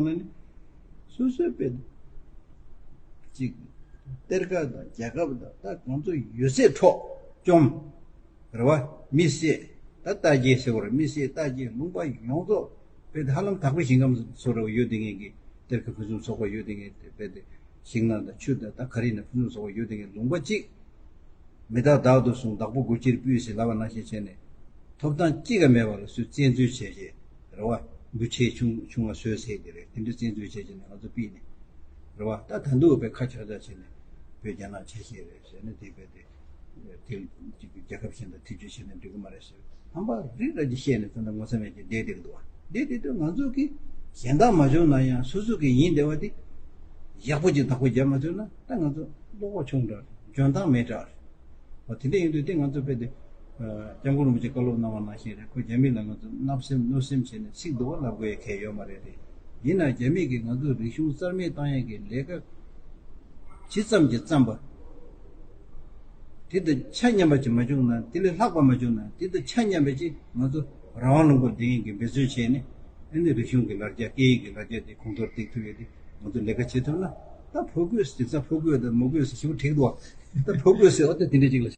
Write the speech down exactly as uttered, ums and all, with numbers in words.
ནི། སོ་སོའི་དཔེ་ཅིག་གཏེར་ཁ་དང་རྒྱལ་ཁབ་དང་ད་གང་ཚོ་ཡོད་ཚད་འཕྲོག་བཅོམ། རེད་བ། མི་བསད། ད་ལྟ་རྒྱལ་ཟེར་བ་རེད། མི་བསད་ལྟ་རྒྱལ་ལུང་པ་ཡོངས་རྫོགས་དཔེ་དེ་ཧ་ལམ་དྭགས་པོའི་ཞིང་ཁམས་སུ་རེད་བ། ཡོད་དེ་ངེད་ཀྱི་གཏེར་ཁ་ཕུན་སུམ་ཚོགས་པ་ཡོད་དེ་ངེད་དེ་དཔེ་དེ་ཞིང་ནང་དང་ཆུ་དང་ད་ག་རེ་ཡིན་ན་ཕུན་སུམ་ཚོགས་པ་ཡོད་དེ་ངེད་ལུང་པ་གཅིག་མི་རྟག་བདག་ཏུ་བཟུང་བདག་པོ་དགུ་ཕྱིར་ཕུལ་ཟེར་ལབ་པ་ནང་བཞིན་བྱས་ནས། ཐོབ་ཐང་གཅིག་ཀྱང་མེད་པ་ལ་སུས་བཙན་འཛུལ་བྱས་བྱས་རེད་བ། འབུ་ཆེ་ཆུང་ཆུང་བ་བཟོས་ཟེར་དེ་རེད། དེ་འདྲའི་བཙན་འཛུལ་བྱས་བྱས་ནས་ང་ཚོ་ཕུད་ནས་རེད་བ། ད་ད་འདུག་བས་ཁ་ཆག་ཆག་བྱས་ནས་བོད་རྒྱ་ནག་ཆ་ཤས་རེད་ཟེར་ནས་དེ་བས་དེ་དེ་རྒྱལ་ཁབ་གཞན་དང་ཐེ་བྱུས་བྱས་ནས་འགྲིག་གི་མ་རེད་ཟེར། ཧམ་པ་རི་རབ་ཀྱིས་བཤད་ནས་ད་ལྟ་ངོ་ཚ་མེད་ཀྱི་བསྡད་བསྡད་འདུག་བ། བསྡད་བསྡད་དུས་ང་ཚོ་གི་གཞན་དག་མ་བྱུང་ན་ཡང་སོ་སོ་གི་ཡིན་བསྡད་པ་དེ་ཡག་པོ་ཅིག་བདག་པོ་རྒྱབ་མ་ཐུབ་ན་ད་ང་ཚོ་བློ་ཁོག་ཆུང་དྲགས་རེད། འཇོན་ཐང་མེད་དྲགས་རེད། འོ་དེ་འདྲ་ཡིན་དུས་དེ་ང་ཚོ་དཔེ་དེ་སྐྱབས་མགོན་རིན་པོ་ཆེ་བཀའ་སློབ་གནང་བ་ནང་བཞིན་རེད། ཁོ་རྒྱ་མི་ལ་ང་ཚོ་བརྣབ་སེམས་གནོད་སེམས་བྱས་ནས་ཚིག་སྡུག་པ་ལབ་དགོས་ཡ་གལ་ཡོད་མ་རེད་དེ། ཡིན་ན་རྒྱ་མི་གིས་ང་ཚོ་རིག་གཞུང་རྩ་མེད་བཏང་ཡ་གི་ལས་ཀ་ཇི་ཙམ་གྱིས་བརྩམས་པ། དེ་དང་ཆ་མཉམ་པ་ཅིག་མ་བྱུང་ན། དེ་ལས་ལྷག་པ་མ་བྱུང་ན། དེ་དང་ཆ་མཉམ་པ་ཅིག་ང་ཚོ་རང་དབང་ལུང་པ་འདི་ཡིན་གྱི་འབད་བརྩོན་བྱས་ནས། ཨ་ནི་རིག་གཞུང་གི་ལ་རྒྱ་སྐད་ཡིག་གི་ལ་རྒྱ་དེ་གོང་མཐོར་འདེགས་ཐུབ་ཡས་དེ་ང་ཚོ་ལས་ཀ་བྱེད་ཐུབ་ན། ད་ཕོ་རྒོད་ཟེར་ས་ཕོ་རྒོད་དང་མོ་རྒོད་ཟེར་ཞིག་འགྲིག་འདུག་ཨ། ད་ཕོ་རྒོད་ཟེར་བ་ད་དེ་འདྲ་ཅིག་ལ།